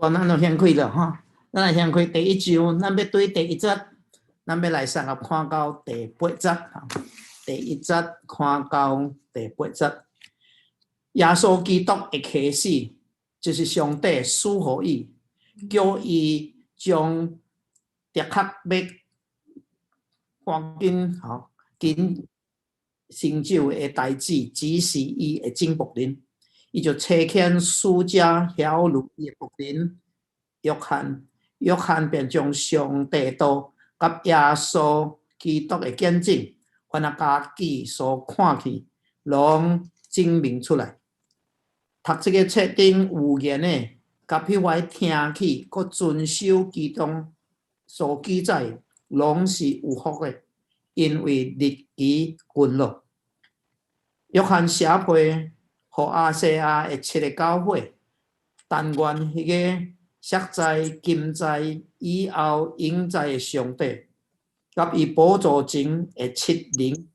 咱就掀開了吼，咱來掀開第一章，咱欲對第一節，咱欲來三合看到第八節，第一節看到第八節。耶穌基督的啟示，就是上帝賜予伊，叫伊將的確欲趕緊吼緊成就的代誌指示伊的真僕人。伊就差遣使者曉諭伊的僕人約翰，約翰便將上帝道佮耶穌基督的見證，凡他家己所看見，攏證明出來。讀這個冊頂預言的，佮彼位聽去，閣遵守其中所記載，攏是有福的，因為日期近了。約翰寫批予亞細亞的七個教會，但願彼个昔在、今在、以後永在的上帝，佮伊寶座前的七靈，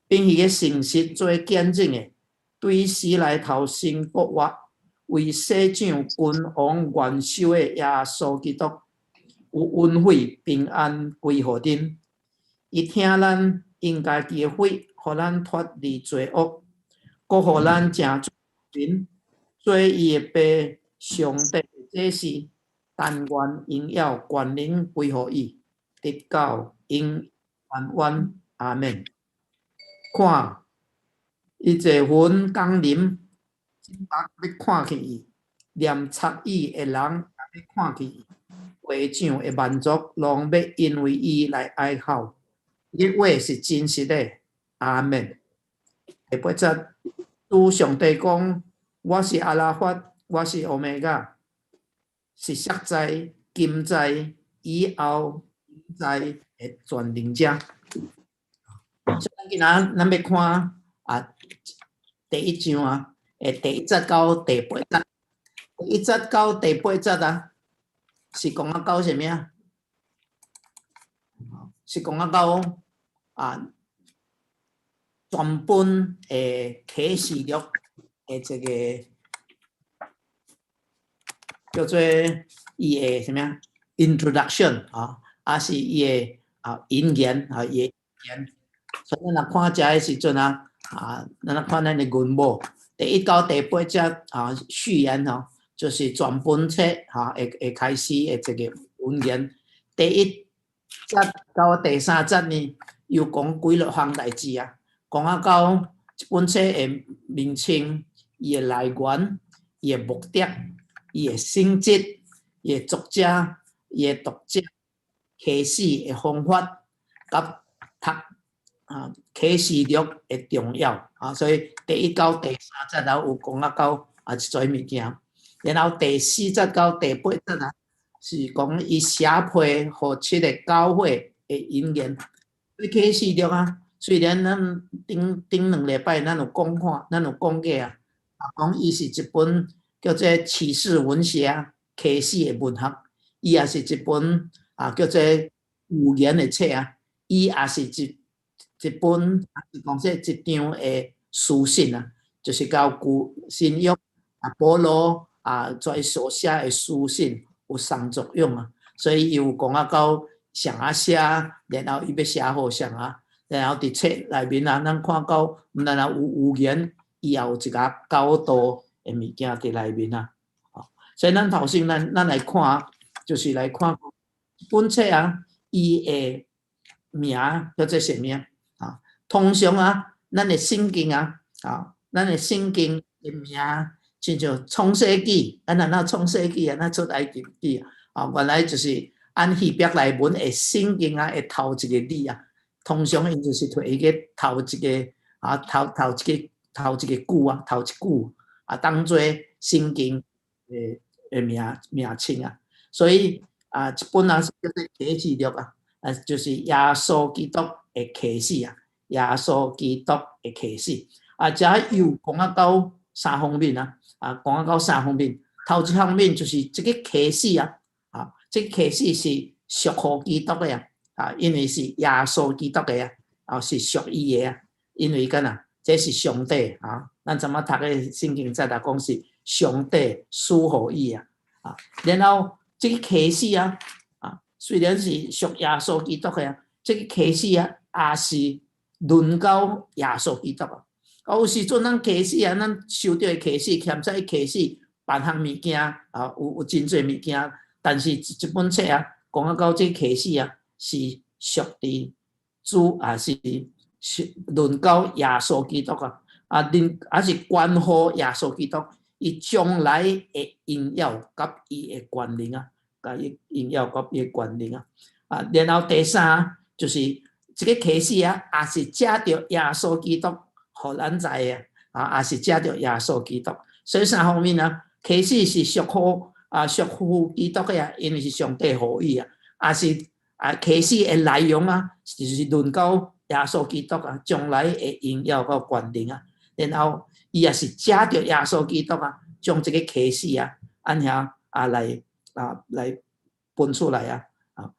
並彼个誠實做見證的，對死內頭生復活，為世長君王元首的耶穌基督，有恩惠平安歸予恁。伊疼咱，因家己的血，予咱脫離罪惡，閣予咱成做民，做伊的爸上帝的祭司。但願榮耀權能歸予伊，直到永永遠遠。阿們。看，伊坐雲降臨，眾目欲看見伊，連插伊的人也欲看見伊，地上的萬族攏欲因為伊來哀哭。這話是真實的。阿們。第八節，主上帝講：我是阿拉法，我是歐米伽，是昔在、今在、以後永在的全能者。所以今仔咱欲看啊，第一章啊，第一節到第八節，第一節到第八節啊，是講啊到啥物啊？是講啊到啊，全本的啟示錄的這個叫做伊的啥物啊？Introduction 啊，抑是伊的啊引言啊，伊的引言。所以咱若看遮的時陣啊，啊，咱若看咱的文母，第一到第八節啊序言吼，就是全本冊哈會開始的這個文言。第一節到第三節呢，又講幾落項代誌啊，講啊到這本冊的名稱、伊的來源、伊的目的、伊的性質、伊的作者、伊的讀者、啟示的方法，佮讀啊啟示錄的重要啊，所以第一到第三節啊有講啊到啊這濟物件，然後第四節到第八節啊，是講伊寫批予七個教會的引言。這啟示錄啊，雖然咱頂頂兩禮拜咱有講看，咱有講過啊，啊講伊是一本叫做啟示文學啊，啟示的文學，伊也是一本啊叫做預言的冊啊，伊也是一一本，是講說一張的書信啊，就是交舊新約啊保羅啊在所寫的書信有相作用啊，所以伊有講啊到啥啊寫，然後伊欲寫予誰啊，然後佇冊內面啊，咱看到毋但有預言，伊也有一個教導的物件佇內面啊。所以咱頭先咱來看，就是來看本冊啊，伊的名叫做啥物啊？通常啊，咱的聖經啊，啊，咱的聖經的名，親像創世記，咱若那創世記啊，咱出埃及記啊，原來就是按希伯來文的聖經啊，的頭一個字啊，通常𪜶就是提伊個頭一個啊，頭頭一個頭一個句啊，頭一句啊，當做聖經的的名名稱啊，所以啊，這本啊是叫做啟示錄啊，啊，就是耶穌基督的啟示啊，耶穌基督的啟示啊，遮又講啊到三方面啊，啊，講啊到三方面，頭一方面就是這個啟示啊，啊，這個啟示是屬乎基督的啊，啊，因為是耶穌基督的啊，啊，是屬伊的啊，因為敢若，這是上帝啊，咱怎麼讀的聖經節來講是上帝賜予伊啊，啊，然後這个啟示啊，啊，雖然是屬耶穌基督的啊，這个啟示啊，也是論到耶穌基督啊。啊，有時陣咱啟示啊，咱收著的啟示，欠債啟示，別項物件啊，有真濟物件，但是這本冊啊，講啊到這啟示啊，是屬佇主，也是是論到耶穌基督啊，啊，恁也是關乎耶穌基督，伊將來的榮耀佮伊的權能啊，佮伊榮耀佮伊的權能啊，啊，然後第三就是這个啟示啊，也是藉著耶穌基督，予咱知的啊，也是藉著耶穌基督。所以三方面啊，啟示是屬乎啊，屬乎基督的啊，因為是上帝予伊啊，也是啊，啟示的內容啊，就是論到耶穌基督啊，將來的榮耀佮權能啊，然後伊也是藉著耶穌基督啊，將這个啟示啊，按遐啊來啊來分出來啊，啊，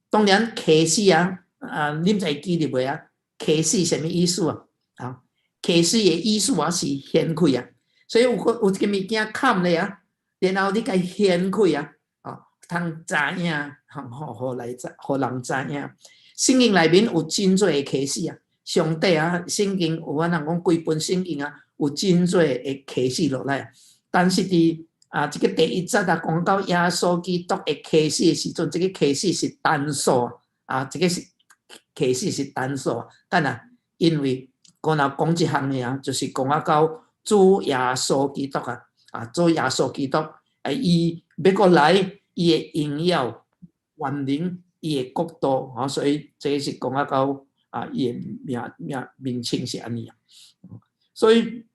當然啟示啊，啊，恁知記得袂啊？啟示啥物意思啊？啊，啟示的意思啊是掀開啊，所以有個有一个物件崁咧啊，然後你共掀開啊，啊，通知影，予予來知，予人知影。聖經內面有真濟的啟示啊，上帝啊，聖經有阮人講規本聖經啊，有真濟的啟示落來。但是佇啊，這个第一節啊，講到耶穌基督的啟示的時陣，這个啟示是單數啊，這个是啟示是單數。但啊，因為講若講這項爾，就是講啊到主耶穌基督啊，啊，主耶穌基督，啊，伊欲閣來，伊的榮耀、權能、伊的國度，啊，所以這是講啊到啊，伊的名名名稱是按呢啊。所以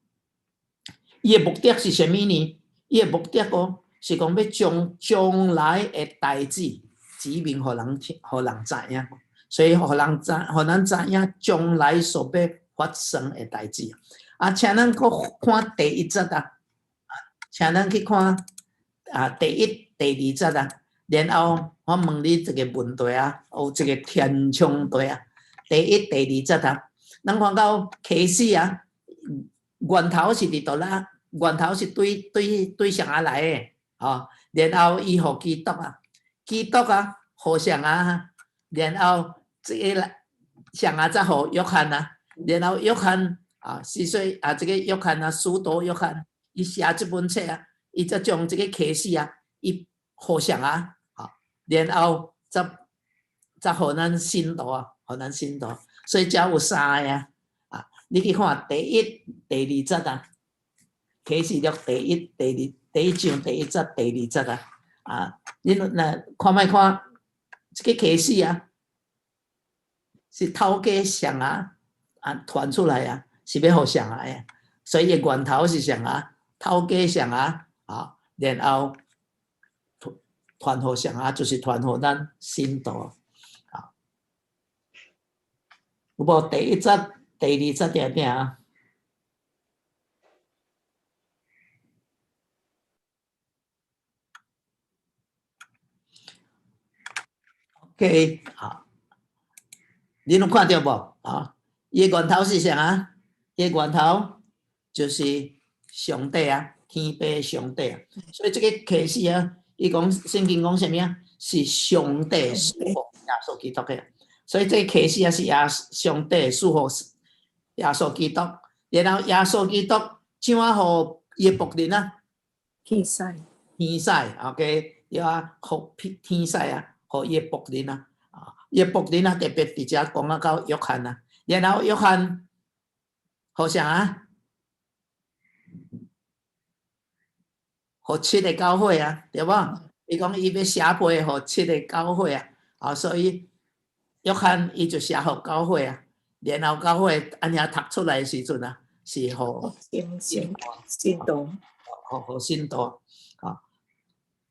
伊的目的是啥物呢？伊的目的哦，是講欲將將來的代誌指明予人聽，予人知影。所以予人知，予咱知影將來所欲發生的代誌。啊，請咱閣看第一節啊，請咱去看啊第一、第二節啊。然後我問你一个問題啊，有一个填充題啊。第一、第二節啊，咱看到啟示啊，源頭是佇佗啦？源頭是對對對啥人來的？吼，然後伊予基督啊，基督啊，予誰啊？然後這个誰啊才予約翰啊？然後約翰啊，是說啊，這个約翰啊，使徒約翰，伊寫這本冊啊，伊才將這个啟示啊，伊予誰啊？吼，然後才才予咱信徒啊，予咱信徒，所以才有三个啊，啊，你去看第一、第二節啊，啟示錄第一、第二、第一章第一節、第二節啊，啊，你若看覓看這个啟示啊，是透過誰啊啊傳出來啊，是欲予誰啊的，所以伊源頭是誰啊？透過誰啊？啊，然後傳予誰啊？就是傳予咱信徒啊。有無第一節、第二節定定啊？OK，好，你攏看著無？啊，伊的源頭是啥啊？伊的源頭就是上帝啊，天父上帝啊。所以這个啟示啊，伊講聖經講啥物啊？是上帝賜予耶穌基督的。所以這个啟示啊，是耶上帝賜予耶穌基督，然後耶穌基督怎啊予伊的僕人啊？天使，天使，OK，對啊，予天使啊，予伊的僕人啊，啊，伊的僕人啊，特別佇遮講啊到約翰啊，然後約翰予誰啊？予七个教會啊，對無？伊講伊欲寫批予七个教會啊，啊，所以約翰伊就寫予教會啊，然後教會按呢讀出來的時陣啊，是予信信信徒，予予信徒啊。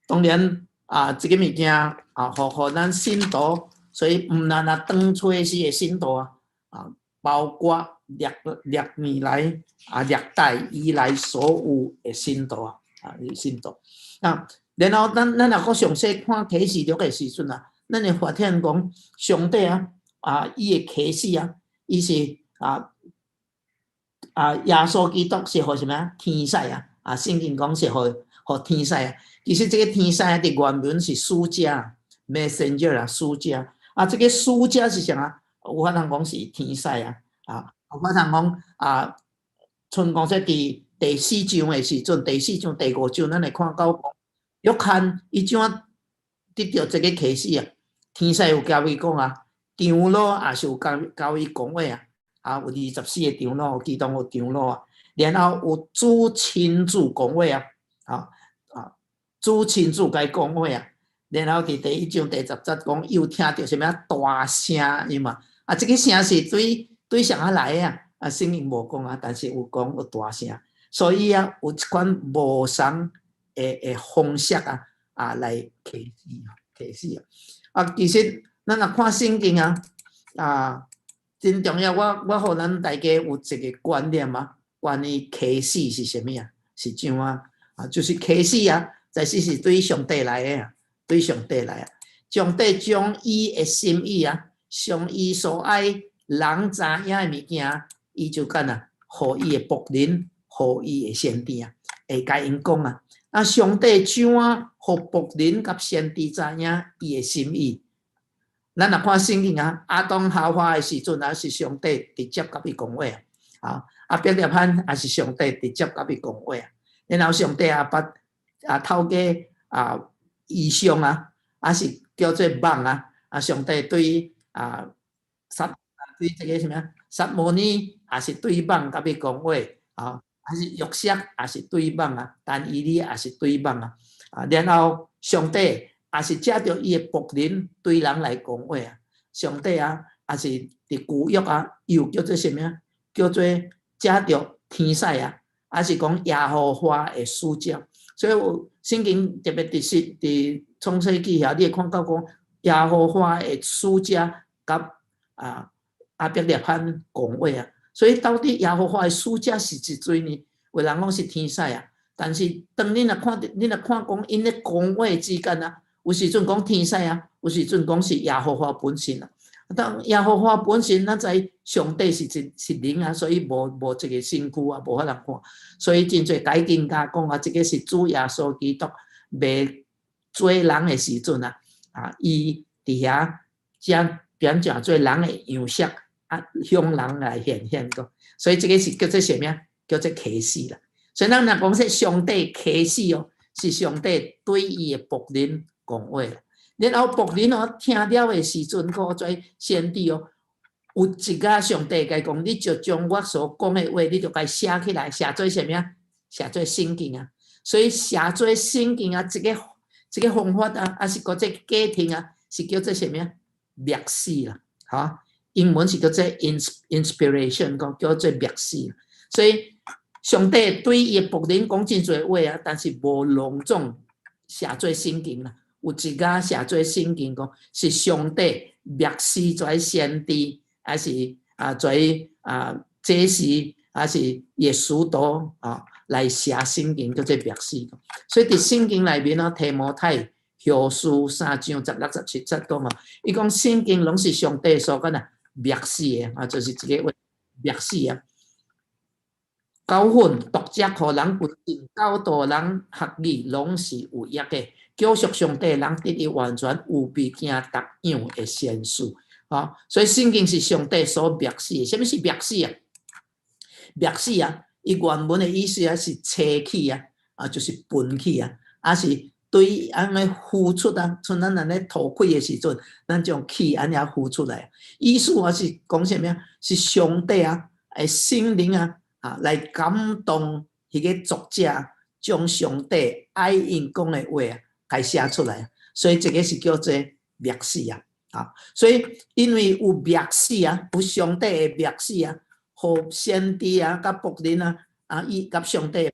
當然啊，這个物件啊，予予咱信徒，所以毋但若當初時的信徒啊，啊，包括歷歷年來啊，歷代以來所有的信徒啊，啊，信徒。啊，然後咱咱若閣詳細看啟示錄的時陣啊，咱會發現講上帝啊，啊，伊的啟示啊，伊是啊啊，耶穌基督是予啥物啊？天使啊，啊，聖經講是予予天使啊。其實這個天使佇原文是使者，messenger 啊，使者。啊，這個使者是啥啊？有法通講是天使啊，啊，有法通講啊，像講說佇第四章的時陣，第四章、第五章，咱會看到講，約翰伊怎啊得著這個啟示啊？天使有共伊講啊，長老也是有共伊講話啊，啊，有24個長老，其中有長老啊，然後有主親自講話啊，啊啊，主親自共伊講話啊，然後佇第一章第10節講，又聽著啥物大聲音嘛，啊，這個聲是對啥仔來的啊？啊，聖經無講啊，但是有講有大聲，所以啊，有一款無仝的方式啊，啊來啟示啟示啊。啊，其實咱若看聖經啊，啊，真重要。我予咱大家有一個觀念啊，關於啟示是啥物啊？是怎啊？啊，就是啟示啊，就是是對上帝來的啊，對上帝來啊。上帝將伊的心意啊，將伊所愛人知影的物件，伊就敢啊，予伊的僕人，予伊的先知啊，會共𪜶講啊。啊，上帝怎啊，予僕人佮先知知影伊的心意？咱若看聖經啊，亞當夏娃的時陣啊，是上帝直接共伊講話啊。啊，亞伯拉罕也是上帝直接共伊講話啊。然後上帝也捌啊透過啊異象啊，還是叫做夢啊。啊，上帝對啊撒對這個啥物啊，撒母耳也是對夢共伊講話啊，還是約瑟也是對夢啊，但以理也是對夢啊。啊，然後上帝也是藉著伊的僕人對人來講話啊。上帝啊，也是佇舊約啊，又叫做啥物啊？叫做藉著天使啊，還是講耶和華的使者。所以有聖經特別佇創世記遐，你會看到講耶和華的使者佮啊亞伯拉罕講話啊。所以到底耶和華的使者是一陣呢？有人講是天使啊，但是當你若看，你若看講𪜶咧講話之間啊，有時陣講天使啊，有時陣講是耶和華本身啊。當耶和華本身，咱知上帝是一是靈啊，所以無這個身軀啊，無法通看。所以真濟解經家講啊，這個是主耶穌基督未做人的時陣啊，啊，伊佇遐將變成做人的樣式啊，向人來顯現講。所以這個是叫做啥物啊？叫做啟示啦。所以咱若講說上帝啟示哦，是上帝對伊的僕人講話啦。然後僕人哦聽了的時陣，閣做先知哦，有一個上帝共伊講，你就將我所講的話，你就共寫起來，寫做啥物啊？寫做聖經啊。所以寫做聖經啊，這個方法啊，還是閣這個過程啊，是叫做啥物啊？默示啦，哈，英文是叫做 inspiration，講叫做默示。所以上帝對伊的僕人講真濟話啊，但是無攏總寫做聖經啦。有一個寫做聖經講是上帝默示在先知，還是啊在啊祭司，還是伊的使徒啊來寫聖經叫做默示。所以佇聖經內面哦，提摩太後書三章16、17節講哦，伊講聖經攏是上帝所講啊默示的啊，就是這個話默示啊。教訓、督責、予人歸正、教導人學義，攏是有益的。叫屬上帝人得以完全，有備行各樣的善事。啊，所以聖經是上帝所默示的。啥物是默示啊？默示啊，伊原文的意思啊是吹氣啊，啊就是噴氣啊，啊是對按呢呼出啊，像咱按呢吐氣的時陣，咱將氣按呢呼出來。意思啊是講啥物啊？是上帝啊，的聖靈啊，啊來感動彼個作者，將上帝愛𪜶講的話啊，共寫出來。所以這個是叫做默示啊，啊，所以因為有默示啊，有上帝的默示啊，予先知啊、佮僕人啊，啊，伊佮上帝啊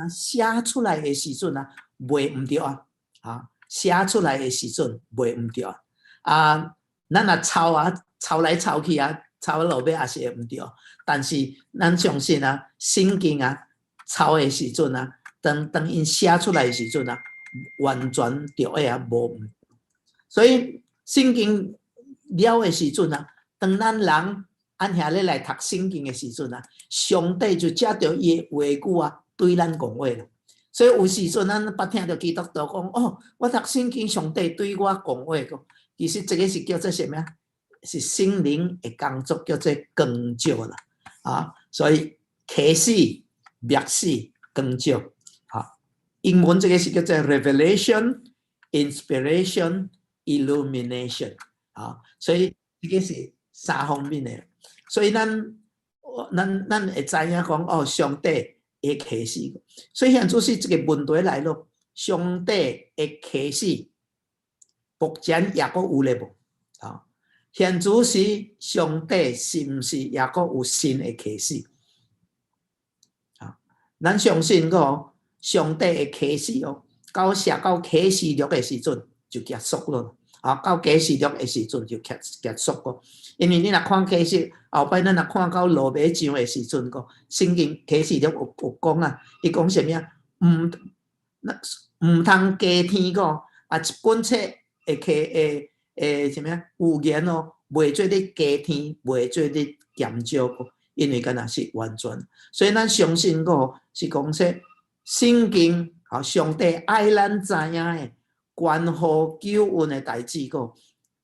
寫出來的時陣啊，袂毋對啊，啊，寫出來的時陣袂毋對啊，啊，咱若抄啊，抄來抄去啊，抄到落尾也是會毋對，但是咱相信啊，聖經啊，抄的時陣啊，當𪜶寫出來的時陣啊，完全對的啊，無毋。所以聖經了的時陣啊，當咱人按遐咧來讀聖經的時陣啊，上帝就藉著伊的話語啊，對咱講話啦。所以有時陣咱捌聽著基督徒講，哦，我讀聖經，上帝對我講話講，其實這个是叫做啥物啊？是聖靈的工作，叫做光照啦。啊，所以啟示、默示、光照，啊，英文這个是叫做 revelation、inspiration、illumination，啊，所以這个是三方面的。所以咱會知影講，哦，上帝的啟示。所以現在是這个問題來咯，上帝的啟示，目前猶閣有咧無？啊，現在是上帝是毋是猶閣有新的啟示？啊，咱相信講上帝的啟示哦，到寫到啟示錄的時陣就結束咯。啊，到啟示錄的時陣就結束咯。因為你若看啟示，後擺咱若看到落尾章的時陣，個聖經啟示錄有講啊，伊講啥物啊？毋，毋通加添個啊，一本冊會啟會會啥物啊？預言哦，袂做咧加添，袂做咧減少個，因為敢若是完全。所以咱相信個是講說聖經，吼，上帝愛咱知影的關乎救恩的代誌個，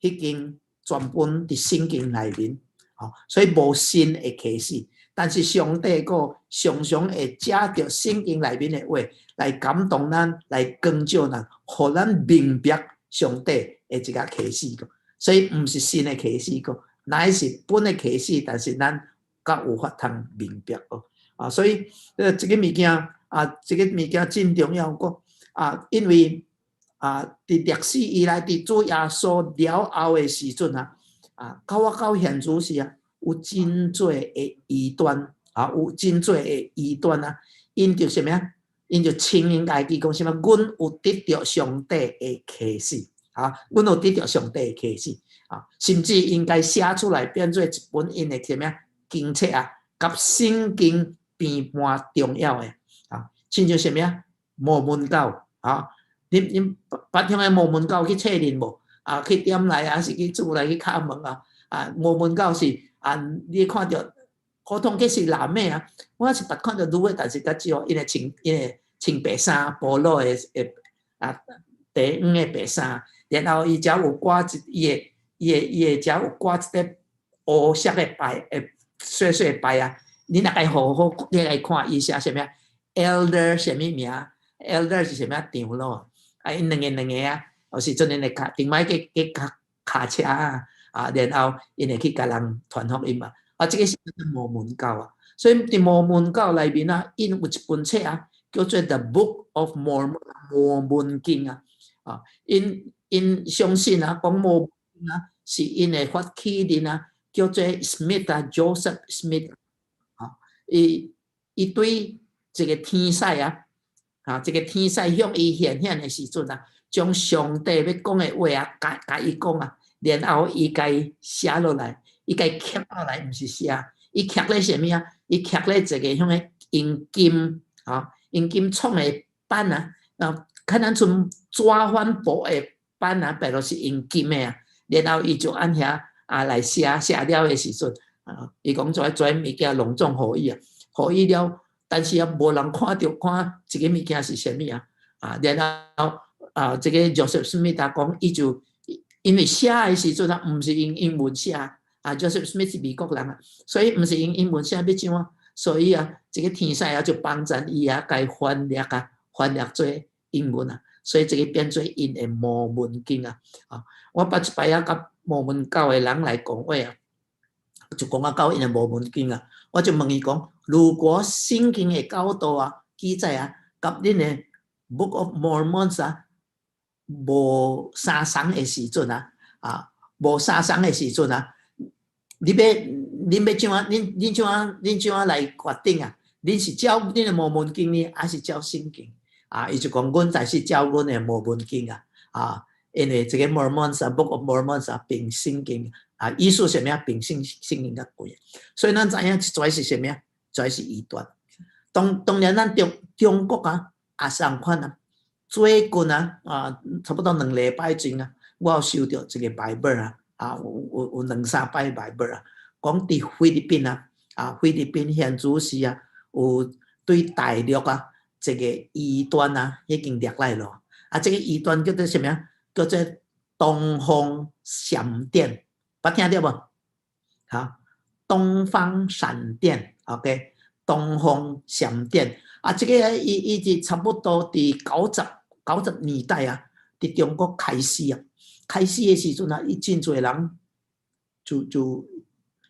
已經全本佇聖經內面，吼，所以無新的啟示。但是上帝閣常常會藉著聖經內面的話來感動咱，來光照咱，予咱明白上帝的一個啟示個。所以毋是新的啟示個，乃是本的啟示，但是咱較有法通明白個。啊，所以這个物件啊，這个物件真重要個啊，因為啊，佇歷史以來，佇主耶穌了後的時陣啊，啊，到我到現此時啊，有真濟的異端啊，有真濟的異端啊，𪜶就啥物啊？𪜶就稱𪜶家己講啥物？阮有得著上帝的啟示啊，阮有得著上帝的啟示啊，甚至應該寫出來變做一本𪜶的啥物啊？經冊啊，佮聖經平般重要的啊，親像啥物啊？摩門教啊，恁捌聽過摩門教去冊認無？啊，去店內還是去厝內去敲門啊？啊，摩門教是啊，你看著普通這是男的啊，我是捌看著女的，但是較少，𪜶會穿白衫，部落的啊，短黃的白衫，然後伊才有掛一伊的伊的伊的才有掛一個烏色的牌，的細細牌啊。你若共好好你來看，伊寫啥物啊？Elder 啥物名？Elder 是啥物長老啊？啊，𪜶兩个兩个啊，有時陣𪜶會跤頂擺去跤跤車啊，啊，然後𪜶會去共人傳福音嘛。啊，這个是摩門教啊。所以佇摩門教內面啊，𪜶有一本冊啊，叫做 The Book of Mormon 摩門經啊。啊，𪜶相信啊，講摩門經啊，是𪜶的發起人啊，叫做 Smith 啊，Joseph Smith 啊，伊對這个天使啊，啊，這个天使向伊顯現的時陣啊，將上帝欲講的話啊，共伊講啊，然後伊共寫落來，伊共刻落來，毋是寫，伊刻咧啥物啊？伊刻咧一个向個用金啊，用金創的板啊，啊，較咱像紙帆布的板啊，白都是用金的啊，然後伊就按遐啊來寫，寫了的時陣啊，伊講這物件攏總予伊啊，予伊了，但是啊，無人看著看這个物件是啥物啊，啊，然後啊，這个 Joseph Smith 啊講，伊就因為寫的時陣啊，毋是用英文寫啊，Joseph Smith 是美國人啊，所以毋是用英文寫欲怎啊？所以啊，這个天使啊就幫贊伊啊，共翻譯啊，翻譯做英文啊，所以這个變做𪜶的摩門經啊。啊，我捌一擺啊，佮摩門教的人來講話啊，就講啊到𪜶的摩門經啊，我就問伊講，如果聖經的教導啊，記載啊，佮恁的 Book of Mormons 啊，無相仝的時陣啊，啊，無相仝的時陣啊，恁欲怎啊？恁怎啊來決定啊？恁是照恁的摩門經呢，還是照聖經？啊，伊就講，阮就是照阮的摩門經啊，啊，因為這个 Mormons 啊，Book of Mormons 啊，比聖經啊，意思啥物啊？比聖經較貴，所以咱知影這是啥物啊？這是異端。當然，咱中國啊，也相款啊。最近啊，啊，差不多2禮拜前啊，我有收著一个 Viber 啊，啊，有兩三擺 Viber 啊，講佇菲律賓啊，啊，菲律賓現主時啊，有對大陸啊，一个異端啊，已經掠來咯。啊，這個異端叫做啥物啊？叫做東方閃電，捌聽著無？哈，東方閃電，OK，東方閃電。啊，這個伊伊佇差不多佇90年代啊，佇中國開始啊，開始的時陣啊，伊真濟人就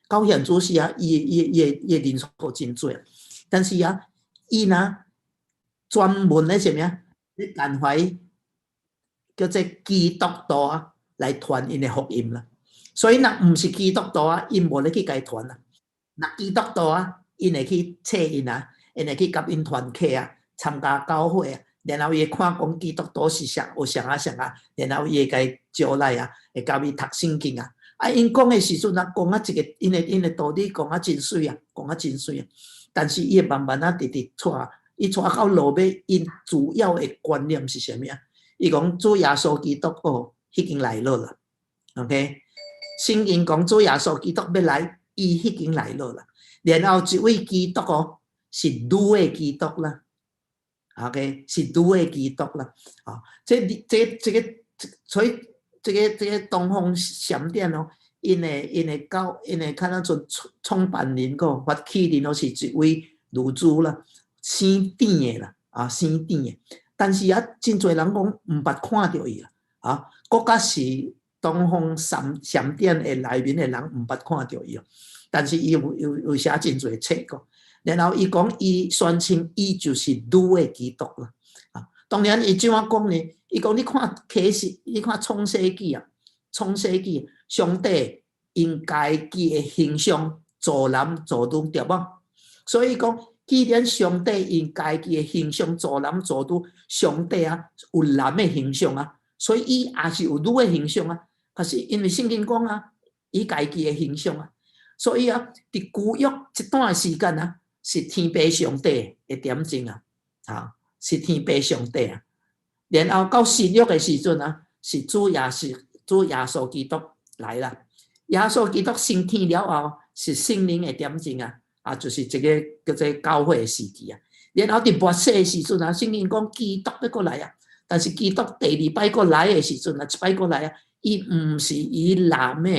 到現此時啊，伊的人數真濟，但是啊，伊若專門咧啥物啊？咧關懷叫做基督徒啊，來傳𪜶的福音啦。所以若毋是基督徒啊，𪜶無咧去共伊傳啦。若基督徒啊，𪜶會去揣𪜶啊，𪜶會去佮𪜶團契啊，參加教會啊，然後伊會看講基督徒是啥，有啥啊啥啊，然後伊會共伊招來啊，會共伊讀聖經啊。啊，𪜶講的時陣啊，講啊一個，𪜶的道理講啊真媠啊，講啊真媠啊。但是伊會慢慢啊，直直帶，伊帶到落尾，𪜶主要的觀念是啥物啊？伊講主耶穌基督哦，已經來了啦。OK，聖經講主耶穌基督欲來，伊已經來了啦。然後這位基督哦，是女的基督啦。OK，是女的基督啦。啊，這個，所以這個東方閃電哦，𪜶的教，𪜶的較咱做創辦人個發起人哦，是一位女子啦，姓鄭的啦，啊，姓鄭的。但是啊，真濟人講毋捌看著伊啦，啊，閣較是東方閃電的內面的人毋捌看著伊哦。但是伊有寫真濟冊個，然後伊講伊宣稱伊就是女的基督啦，啊，當然伊怎樣講呢？伊講你看啟示，你看創世記啊，創世記，上帝用家己的形象造男造女，對無？所以講，既然上帝用家己的形象造男造女，上帝啊有男的形象啊，所以伊也是有女的形象啊。可是因為聖經講啊，以家己的形象啊，所以啊，佇舊約這段時間啊，是天父上帝的點鐘啊，啊，是天父上帝啊。然後到新約的時陣啊，是主耶穌基督來啦。耶穌基督升天了後，是聖靈的點鐘啊，啊，就是這個叫做教會的時期啊。然後佇末世的時陣啊，聖經講基督欲閣來啊，但是基督第二擺閣來的時陣啊，一擺閣來啊，伊毋是以男的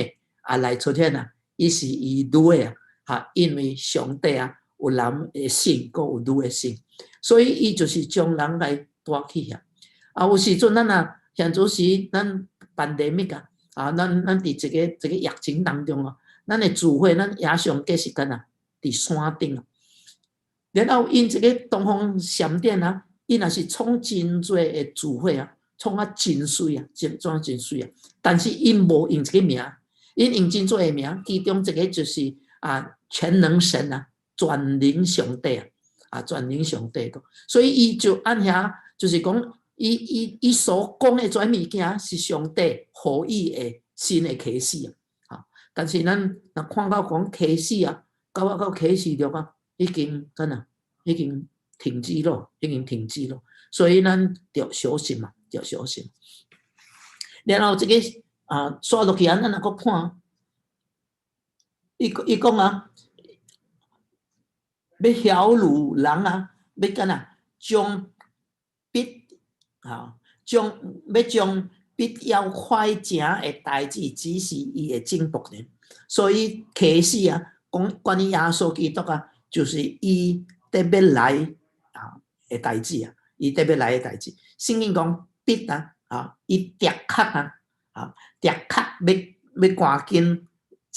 啊來出現啊，伊是以女的啊，哈，因為上帝啊有男的性，閣有女的性，所以伊就是將人來帶去遐。啊，有時陣咱啊，現此時咱 pandemic 啊，啊，咱佇這個疫情當中啊，咱的聚會，咱也上計時間啊，佇山頂啊。然後𪜶這個東方閃電啊，𪜶也是創真濟的聚會啊，創啊真媠啊，真創真媠啊。但是𪜶無用這個名，𪜶用真濟的名，其中一個就是啊全能神啊，全能上帝啊，啊全能上帝個。所以伊就按遐，就是講，伊所講的這物件是上帝予伊的新的啟示啊！啊，但是咱若看到講啟示啊，到啟示錄啊，已經敢若已經停止咯，已經停止咯。所以咱著小心嘛，著小心。然後這個啊，煞落去啊，咱若閣看，伊講啊，欲曉諭人啊，欲敢若將必啊，將必要快成的代誌指示伊的眾僕人，所以啟示啊，講關於耶穌基督啊，就是伊得欲來啊的代誌啊，伊得欲來的代誌。聖經講必啊，啊，伊的確啊，啊，的確欲趕緊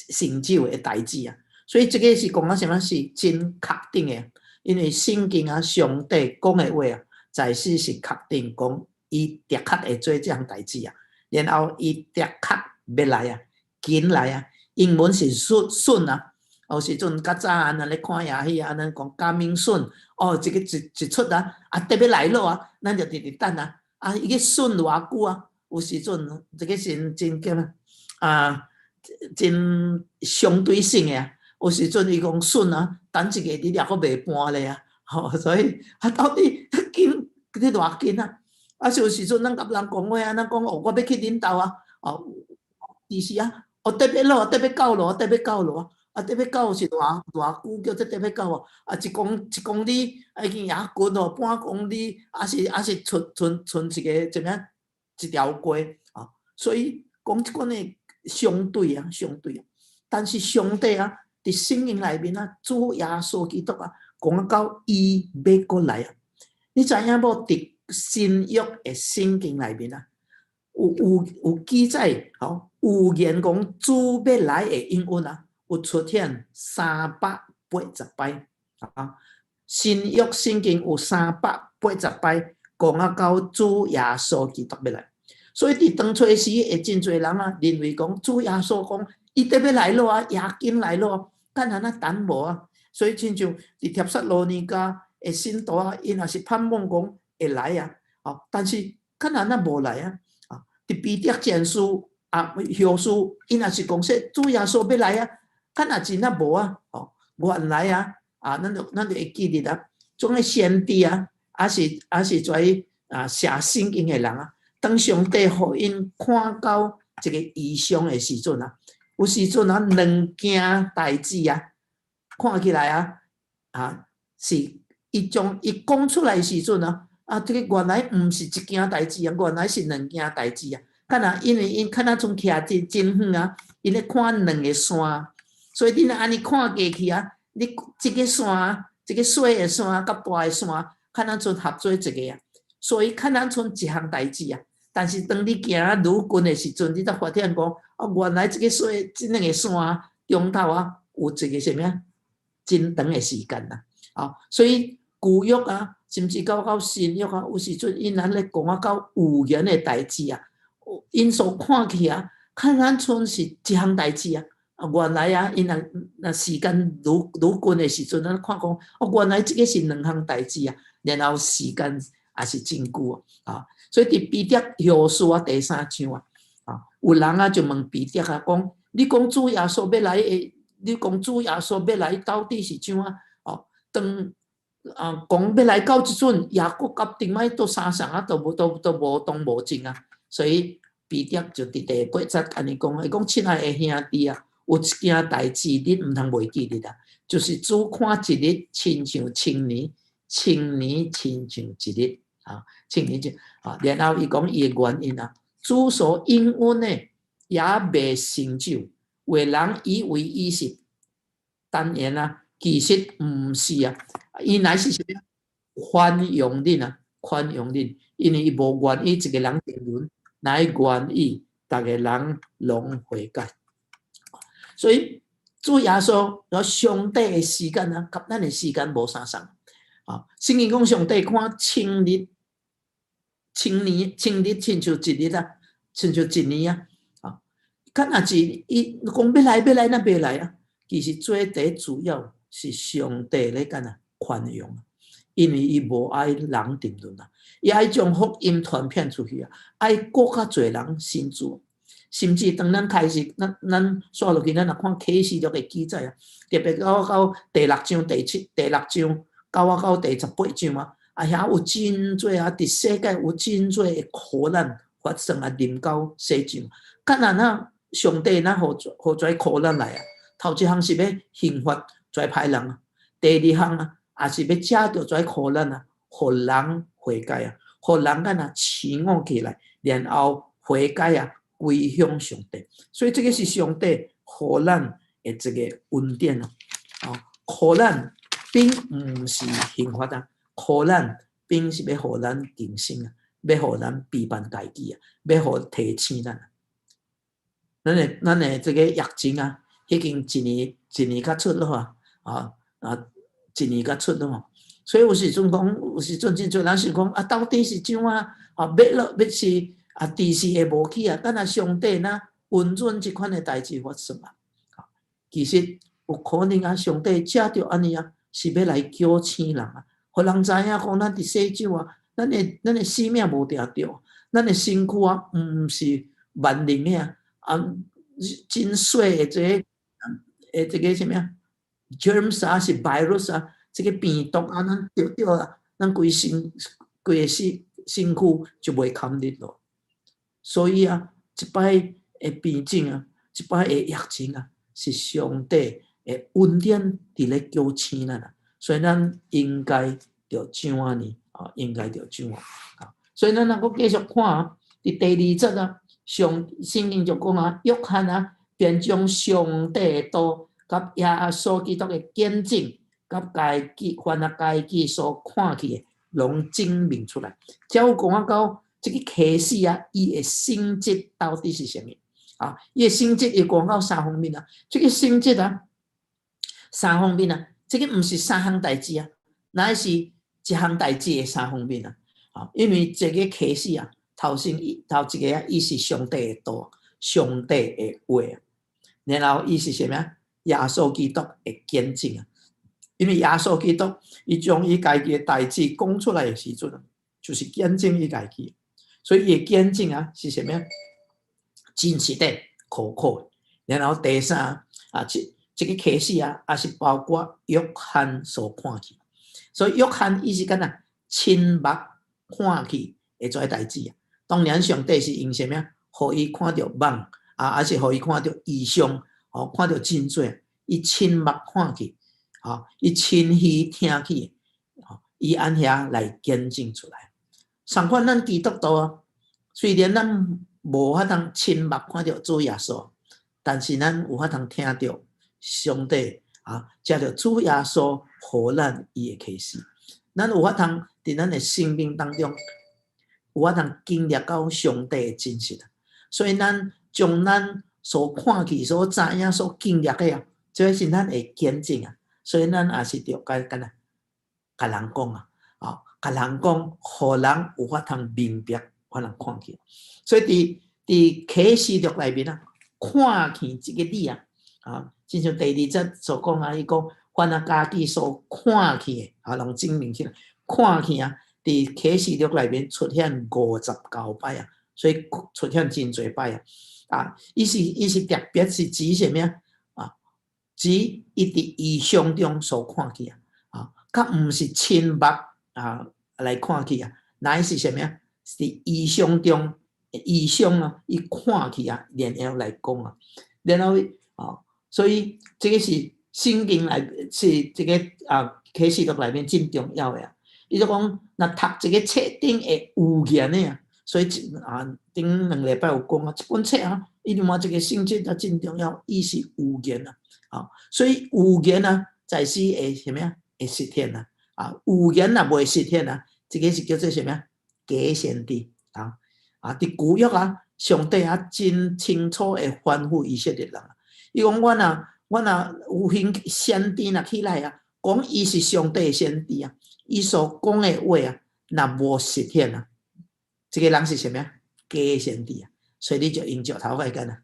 成就的代誌啊。所以這個是講啊啥物是真確定的，因為聖經啊，上帝講的話啊，在世是確定講，伊的確會做這項代誌啊，然後伊的確欲來啊，緊來啊，英文是 soon 啊，有時陣較早啊，咱咧看夜戲啊，咱講 coming soon，哦，這個一出啊，啊，得欲來咯啊，咱就直直等啊，啊，伊個 soon 偌久啊？有時陣這個是真叫咩啊？真相對性的啊，有時陣伊講 soon 啊，等一個日也閣袂半咧啊，吼，所以啊，到底緊你偌緊啊？啊，有時陣咱共人講話啊，咱講哦，我欲去恁兜啊，哦，其實啊，哦，得欲落，得欲到囉，得欲到囉，啊，得欲到是偌偌久叫做得欲到啊？啊，一公里已經也近哦，半公里，抑是賰一个怎麼一條街啊？所以講這款的相對啊，相對啊，但是上帝啊，佇聖經內面啊，主耶穌基督啊，講啊到伊欲閣來啊，你知影無？佇新約的聖經內面啊，有記載，吼，預言講主欲來的應允啊，有出現380擺啊。新約聖經有三百八十擺講啊到主耶穌基督欲來，所以佇當初時會真濟人啊，認為講主耶穌講伊得欲來咯啊，也緊來咯，敢若若等無啊。所以親像佇帖撒羅尼迦的信徒啊，𪜶也是盼望講會來啊，哦，但是敢若若無來啊，啊，佇彼得前書啊後書，𪜶也是講說主耶穌欲來啊，敢若真啊無啊，哦，原來啊，啊，咱就會記得啊，種个先知啊，抑是跩啊寫聖經的人啊，當上帝予𪜶看到一個異象的時陣啊，有時陣啊兩件代誌啊，看起來啊，啊是伊將伊講出來的時陣啊，啊，這個原來毋是一件代誌啊，原來是兩件代誌啊。敢若因為𪜶敢若陣徛真真遠啊，𪜶咧看兩个山，所以你若按呢看過去啊，你這个山，這个細的山佮大的山，敢若賰合做一个啊，所以敢若賰一項代誌啊。但是當你行啊愈近的時陣，你才發現講，哦，原來這个細這兩个山中頭啊，有一个啥物啊，真長的時間啦。啊，所以舊約啊，甚至到新約啊，有時陣𪜶按呢講啊到預言的代誌啊，𪜶所看去啊，敢若賰是一項代誌啊。啊，原來啊，𪜶若時間愈愈近的時陣，咱看講，哦，原來這个是兩項代誌啊，然後時間也是真久啊。所以佇彼得後書啊第三章啊，啊，有人啊就問彼得啊，講，你講主耶穌欲來的，你講主耶穌欲來到底是怎啊？哦，當啊講欲來到這陣，也閣佮頂擺都相送啊，都無動無靜啊。所以彼得就佇第八節按呢講，伊講親愛的兄弟啊，有一件代誌恁毋通袂記得啊，就是主看一日親像千年，千年親像一日啊，千年就啊。然後伊講伊的原因啊，主所應允的也未成就，有的人以為伊是耽延啊，其實毋是啊，伊乃是啥物？寬容恁啊，寬容恁，因為伊無願意一个人沉淪，乃願意逐个人攏悔改。所以主耶穌和上帝的時間啊，佮咱的時間無相仝啊。聖經講上帝看千日、千年、千日親像一日啊，親像一年啊。啊，敢若是伊講欲來欲來，若袂來啊。其實最第主要是上帝咧干啊寬容，因為伊無愛人沉淪啊，伊愛將福音傳遍出去啊，愛閣較濟人信主。甚至當咱開始，咱煞落去，咱若看啟示錄的記載啊，特別到第六章、第七、第六章，到第18章啊，啊遐有真濟啊，佇世界有真濟的苦難發生啊，臨到世上，敢若那上帝若予這苦難來啊，頭一項是欲刑罰這歹人啊，第二項啊，也是欲藉著這苦難啊，予人悔改啊，予人敢若醒悟起來，然後悔改啊，歸向上帝。所以這个是上帝予咱的一个恩典啊！啊，苦難並毋是刑罰啊，苦難並是欲予咱警醒啊，欲予咱批判家己啊，欲予提醒咱。咱的這个疫情啊，已經一年一年較出了啊，啊啊，一年較出了嘛。所以有時陣講，有時陣真濟人想講啊，到底是怎啊？啊，欲落欲是啊，遲遲會無去啊？敢若上帝若允准這款的代誌發生啊？其實有可能啊，上帝藉著按呢啊，是欲來叫醒人啊，予人知影講，咱佇世上啊，咱的生命無定著，咱的身軀啊，毋是萬能的啊，啊，真細的這個啥物啊，germs 啊，是 virus 啊，這个病毒啊，咱著著啊，咱規身規个身軀就袂堪得咯。所以啊，這擺的病症啊，這擺的疫情啊，是上帝的恩典佇咧叫醒咱啊，所以咱應該著這按呢啊，應該著這按啊。所以咱若閣繼續看佇第二節啊，上聖經就講啊，約翰啊，便將上帝的道佮耶穌基督的見證，佮家己凡啊家己所看見的，攏證明出來。才有講啊到這个啟示啊，伊的性質到底是啥物？啊，伊的性質伊講到三方面啊，這个性質啊，三方面啊，這个毋是三項代誌啊，乃是一項代誌的三方面啊。啊，因為這个啟示啊，頭先頭一个啊，伊是上帝的道，上帝的話啊，然後伊是啥物啊？耶穌基督的見證啊。因為耶穌基督伊將伊家己的代誌講出來的時陣，就是見證伊家己，所以伊的見證啊是啥物啊？真實的、可靠的。然後第三啊，這个啟示啊，也是包括約翰所看見，所以約翰伊是敢若親目看見的這个代誌啊。當然，上帝是用啥物啊？予伊看著夢啊，還是予伊看著異象？哦，看著真濟，伊親目看見，啊，伊親耳聽去，伊按遐來見證出來。相反，咱基督徒啊，雖然咱無法通親目看著主耶穌，但是咱有法通聽著上帝啊，藉著主耶穌予咱伊的啟示，咱有法通佇咱的生命當中，有法通經歷到上帝的真實。所以咱將咱所看見、所知影、所經歷的啊，這个是咱的見證啊。所以咱也是著該敢若共人講啊，啊，共人講，予人有法通明白，法通看見。所以佇啟示錄內面啊，看見這个字啊，啊，親像第二節所講啊，伊講凡啊家己所看見的，啊，攏證明起來，看見啊，佇啟示錄內面出現59擺啊，所以出現真濟擺啊。啊，伊是特別是指啥物啊？啊，指伊佇異象中所看見啊，啊，較毋是親目啊來看見啊，乃是啥物啊？是異象中異象啊，伊看見啊，然後來講啊，然後啊，所以這个是聖經內是這个啊啟示錄內面真重要的啊。伊就講，若讀這个冊頂的預言的啊，所以啊，頂兩禮拜有講啊，這本冊啊，伊另外一个性質啊真重要，伊是預言啊，啊，所以預言啊，在時會啥物啊？會實現啊，啊，預言若袂實現啊，這个是叫做啥物啊？假先知啊！啊，佇舊約啊，上帝啊真清楚會吩咐以色列人，伊講阮若有興先知若起來啊，講伊是上帝的先知啊，伊所講的話啊，若無實現啊，這个人是啥物啊？假先知啊！所以你就用石頭共伊干啊，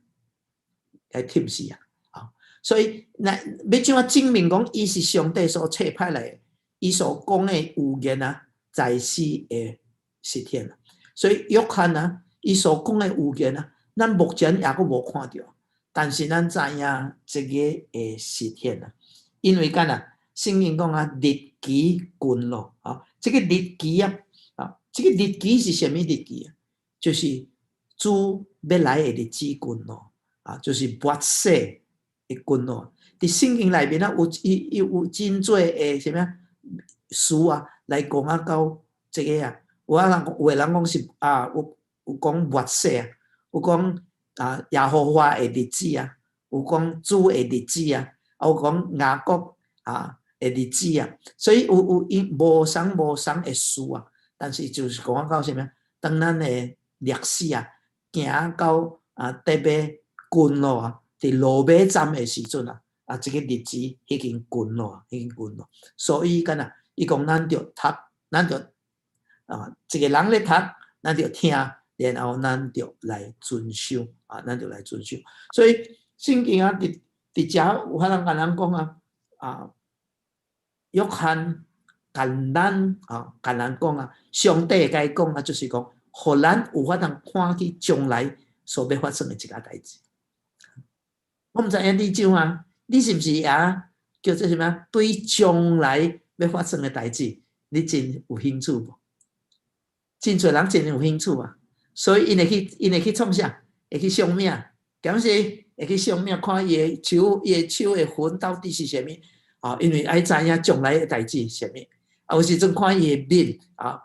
共忒死啊！啊，所以若欲怎啊證明講伊是上帝所差派來的，伊所講的預言啊，在時會實現啊。所以約翰啊，伊所講的預言啊，咱目前猶閣無看著，但是咱知影這个會實現啊。因為干啊，聖經講啊，日期近咯，啊，這个日期啊，啊，這个日期是啥物日期啊？就是主欲來的日子近咯，啊，就是末世的近咯。佇聖經內面啊，有伊有真濟的啥物啊詞啊，來講啊到這个啊，有的人講是啊，有講末世啊，有講啊耶和華的日子啊，有講主的日子啊，啊有講雅各啊的日子啊，所以有伊無相無相的詞啊，但是就是講到啥物啊？當咱的歷史啊，行到啊特別近咯啊，佇羅馬站的時陣啊，啊這个日子已經近咯，已經近咯，所以敢若伊講咱著讀，咱著啊一个人咧讀，咱著聽，然後咱著來遵守啊，咱著來遵守。所以聖經啊，佇遮有法通共咱講啊，啊，約翰共咱啊，共咱講啊，上帝會共伊講啊，就是講，予咱有法通看見將來所欲發生的一個代誌。我毋知影你怎啊，你是毋是也叫做啥物啊？對將來欲發生的代誌，你真有興趣無？真濟人真有興趣啊，所以𪜶會去創啥？會去相命，敢是？會去相命，看伊的手，伊的手的痕到底是啥物？啊，因為愛知影將來的代誌是啥物。啊，有時陣看伊的面啊，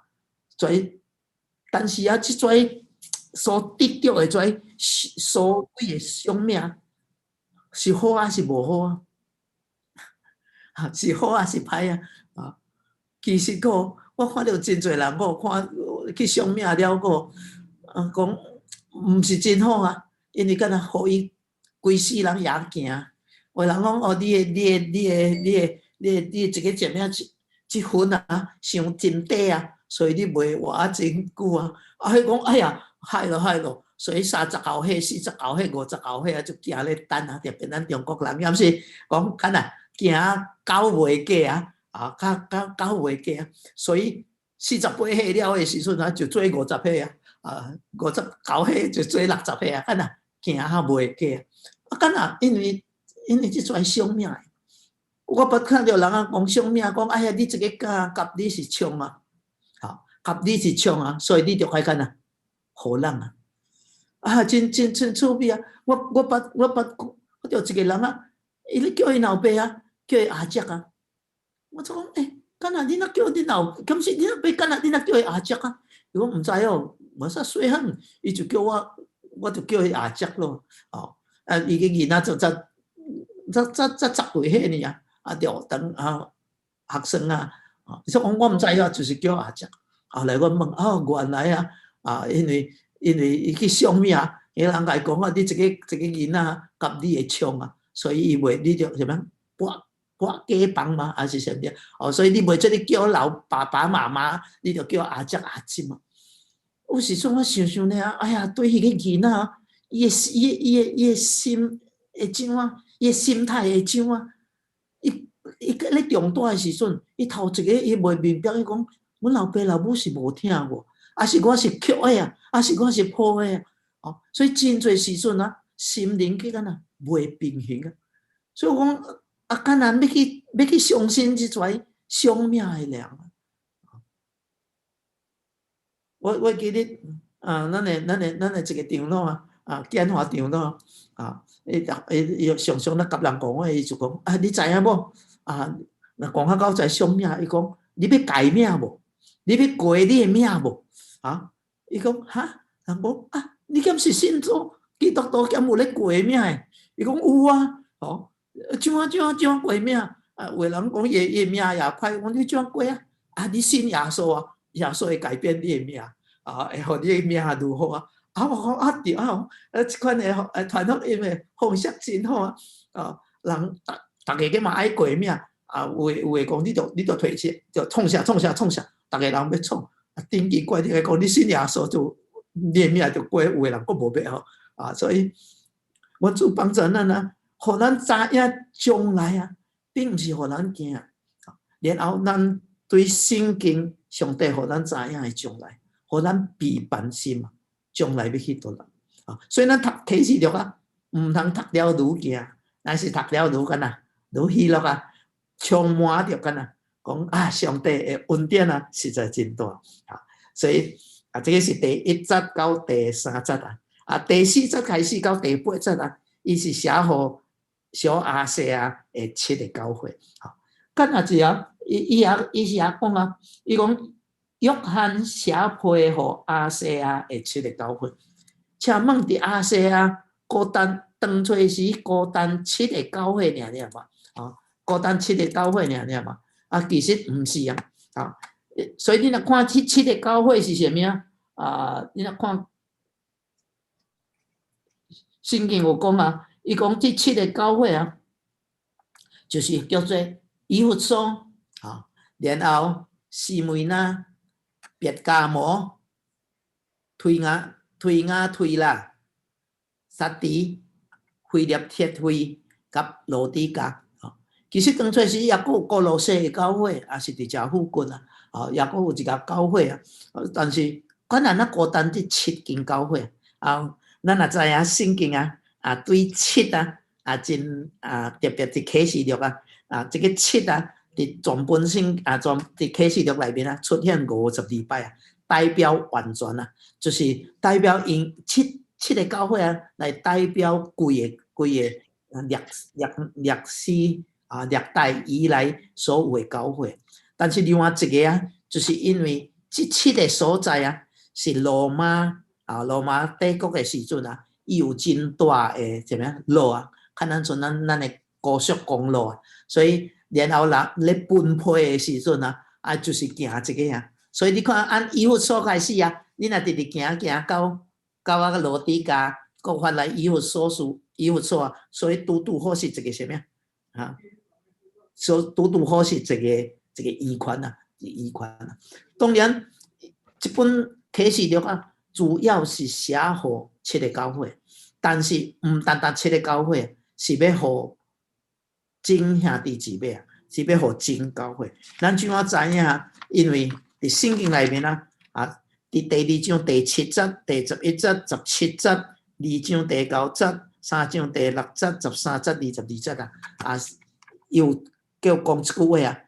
所以，但是啊，這種所得著的這所謂的相命，是好還是無好啊？是好還是歹啊？啊，其實個我看著真濟人，我看去相命了個，啊，講毋是真好啊，因為敢若予伊規世人也驚。有人講哦，你的、你的、你的、你的、你的、你的這個什麼這份啊，傷真短啊，所以你袂活啊真久啊。啊，彼講哎呀，害咯害咯，所以39歲、49歲、59歲啊，就驚咧等啊，特別咱中國人，抑毋是講敢若驚狗袂過啊，啊，較較狗袂過啊，所以48歲了的時陣啊，就做50歲啊，啊，59歲就做60歲啊，敢若驚較袂過啊，敢若因為這跩相命，我捌看著人啊講相命，講哎呀，你這個囝佮你是衝啊，吼，佮你是衝啊，所以你著愛干啊，予人啊，啊，真真真趣味啊！我捌看著一個人啊，伊咧叫伊老爸啊，叫伊阿叔啊，我就講欸，敢若你若叫恁老，敢是恁老爸，敢若你若叫伊阿叔啊？伊講毋知哦，無啥細漢，伊就叫我，我就叫伊阿叔咯，哦，啊，伊個囡仔就才才才才十幾歲爾啊，啊，著當啊學生啊，伊說講我毋知啊，就是叫阿叔。後來我問，哦，原來啊，啊，因為伊去相命，彼人共伊講啊，你這個這個囡仔佮你會衝啊，所以伊袂，你著啥物跋跋假房嗎？還是啥物？哦，所以你袂做你叫老爸爸媽媽，你著叫阿叔阿姊嘛。有時陣我想想咧，哎呀，對彼個囡仔，伊的伊的伊的伊的心會怎啊？伊的心態會怎啊？伊伊咧長大的時陣，伊頭一個伊袂明白，伊講，阮老爸老母是無疼我，抑是我是抾的啊，抑是我是抱的啊？哦，所以真濟時陣啊，心靈去敢若袂平衡啊。所以我講啊，敢若欲去相信這跩相命的人。我記得啊，咱的一個長老啊，啊，簡華長老啊，伊伊伊常常咧共人講話，伊就講啊，你知影無？啊，若講較到在相命，伊講你欲改命無？你欲改你的命無？啊，伊講哈，人講啊，你敢是信主基督徒，敢有咧改命的？伊講有啊，哦，怎啊怎啊怎啊改命？啊，有的人講伊的命也歹，講你怎啊改啊？啊，你信耶穌啊，耶穌會改變你的命，啊，會予你的命愈好啊。啊，我講啊對啊，啊，這款的傳福音的方式真好啊，啊，人逐逐个嘛愛改命，啊，有的講你著提錢，就創啥創啥創啥，逐个人欲創，啊，真奇怪，你講你信耶穌就你的命就過，有的人閣無欲吼，啊，所以我主幫助咱啊，予咱知影將來啊，並毋是予咱驚，然後咱對聖經上帝予咱知影的將來，予咱備辦心啊，將來欲去佗落啊，所以咱讀啟示錄啊，毋通讀了愈驚，但是讀了愈敢若愈喜樂啊，充滿著敢若講啊，上帝的恩典啊，實在真大啊，所以啊，這個是第一節到第三節啊，啊，第四節開始到第八節啊，伊是寫予小亞細亞的七個教會，吼，敢若一下，伊伊也伊是也講啊，伊講約翰寫批予亞細亞的七個教會，請問佇亞細亞孤單當初時孤單七個教會爾爾嘛？啊，孤單七個教會爾爾嘛？啊，其實毋是啊，啊，所以你若看這七個教會是啥物啊？啊，你若看聖經有講啊，伊講這七個教會啊，就是叫做以弗所啊，然後士每拿、別迦摩、推雅推喇、撒狄、非拉鐵非佮羅底迦。其實當初時抑閣有歌羅西的教會，也是佇遮附近啊，啊，抑閣有一個教會啊。但是，敢若咱孤單這七間教會啊，咱若知影聖經啊，啊對七啊，啊真啊特別佇啟示錄啊，啊這個七啊，佇全本聖啊全佇啟示錄內面啊出現52擺啊，代表完全啊，就是代表𪜶七七个教會啊，來代表規个規个歷史啊，歷代以來所有的教會。但是另外一個啊，就是因為這七个所在啊，是羅馬啊，羅馬帝國的時陣啊，伊有真大的啥物啊路啊，較咱像咱的高速公路啊，所以然後人咧分配的時陣啊，啊就是行這个啊。所以你看，按以弗所開始啊，你若直直行行到啊個羅底加，閣返來以弗所書以弗所啊，所以拄拄好是一個啥物啊？所以拄拄好是一個圓圈啊，圓圈啊。當然，這本啟示錄啊，主要是寫予七个教會，但是毋單單七个教會，是欲予眾兄弟姊妹啊，是欲予眾教會。咱怎樣知影？因為佇聖經內面啊，啊，佇第二章第七節、第11節、17節，二章第九節、三章第六節、13節、22節啊，啊，有叫講這句話啊，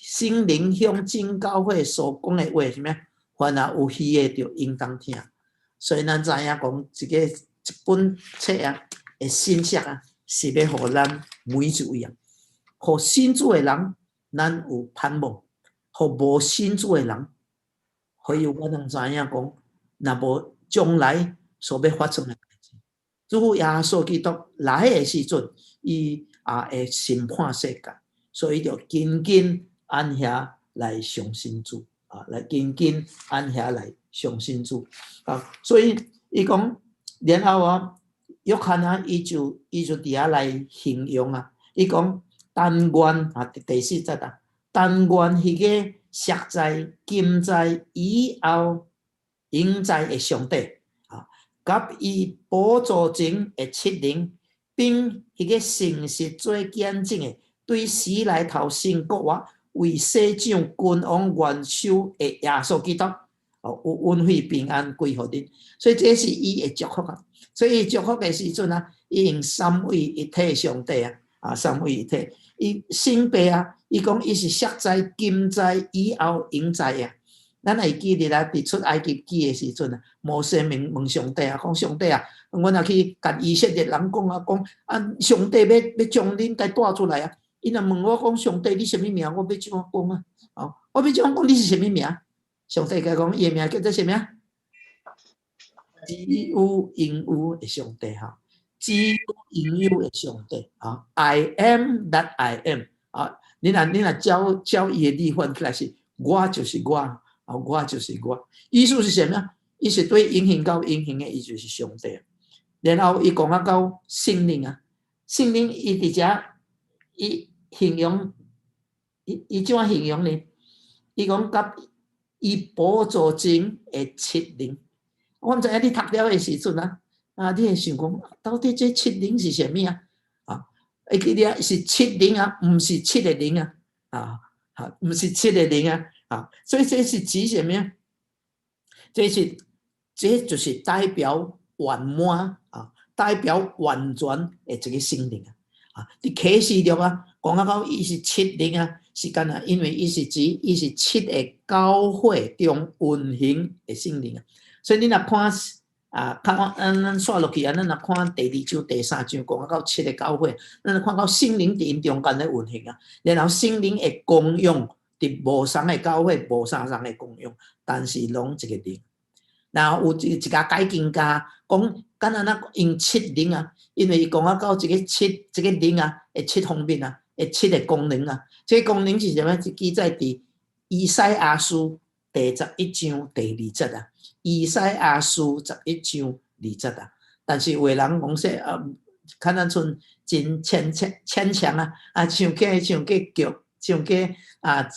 聖靈向眾教會所講的話是啥物？凡若有耳的，就應當聽。所以咱知影講，這个這本冊啊的信息啊，是欲予咱每一位啊，予信主的人，咱有盼望；予無信主的人，予伊有可能知影講，若無將來所欲發生的代誌。主耶穌基督來的時陣，伊也會審判世界，所以就緊緊按遐來相信主啊，來緊緊按遐來相信主啊。所以伊講，然後啊，約翰啊，伊就佇遐來形容啊，伊講但願啊，第四節啊，但願彼个昔在、今在、以後永在的上帝啊，佮伊寶座前的七靈，並彼个誠實做見證的，對死裡頭生復活，為世長君王元首的耶穌基督，哦，有恩惠平安歸予恁。所以這是伊的祝福啊。所以祝福的時陣啊，伊用三位一體上帝啊，啊，三位一體。伊聖父啊，伊講伊是昔在、今在、以後永在啊。咱會記得啊，佇出埃及記的時陣啊，摩西問問上帝啊，講上帝啊，阮若去共以色列人講啊，講啊，上帝欲將恁共帶出來啊。𪜶若問我講上帝你啥物名？我欲怎講啊？哦，我欲怎講你是啥物名？上帝共講伊的名叫做啥物？只有永有的上帝哈，只有永有的上帝啊！I am that I am 啊！你若照伊的字翻起來是，我就是我啊！我就是我。意思是啥物？伊是對永恆到永恆的，伊就是上帝。然後伊講啊到聖靈啊，聖靈伊佇遮伊形容，伊怎形容呢？伊講佮伊寶座前的七靈。我毋知影你讀了的時陣啊，啊，你會想講，到底這七靈是啥物啊？啊，會記得是七靈啊，毋是七个靈啊，啊，哈，毋是七个靈啊，啊，所以這是指啥物啊？這就是代表圓滿啊，代表完全的一个聖靈啊。啊，佇啟示錄啊，講啊講伊是七靈啊，是敢若因為伊是指伊是七个教會中運行的聖靈啊。所以你若看啊，看我咱煞落去啊，咱若看第二章、第三章講啊到七个教會，咱若看到聖靈佇𪜶中間咧運行啊，然後聖靈的功用佇無仝的教會無相仝的功用，但是攏一个靈。然後有一家解經家講，敢若咱用七靈啊，因為伊講啊到這个七這个靈啊，的七方面啊，的七个功能啊，這个功能是啥物？是記載佇以賽亞書第十一章第二節啊。以賽亞書十一章二節啊，但是有的人講說啊，可能賰真牽強牽強啊，啊，傷過傷過強，傷過啊，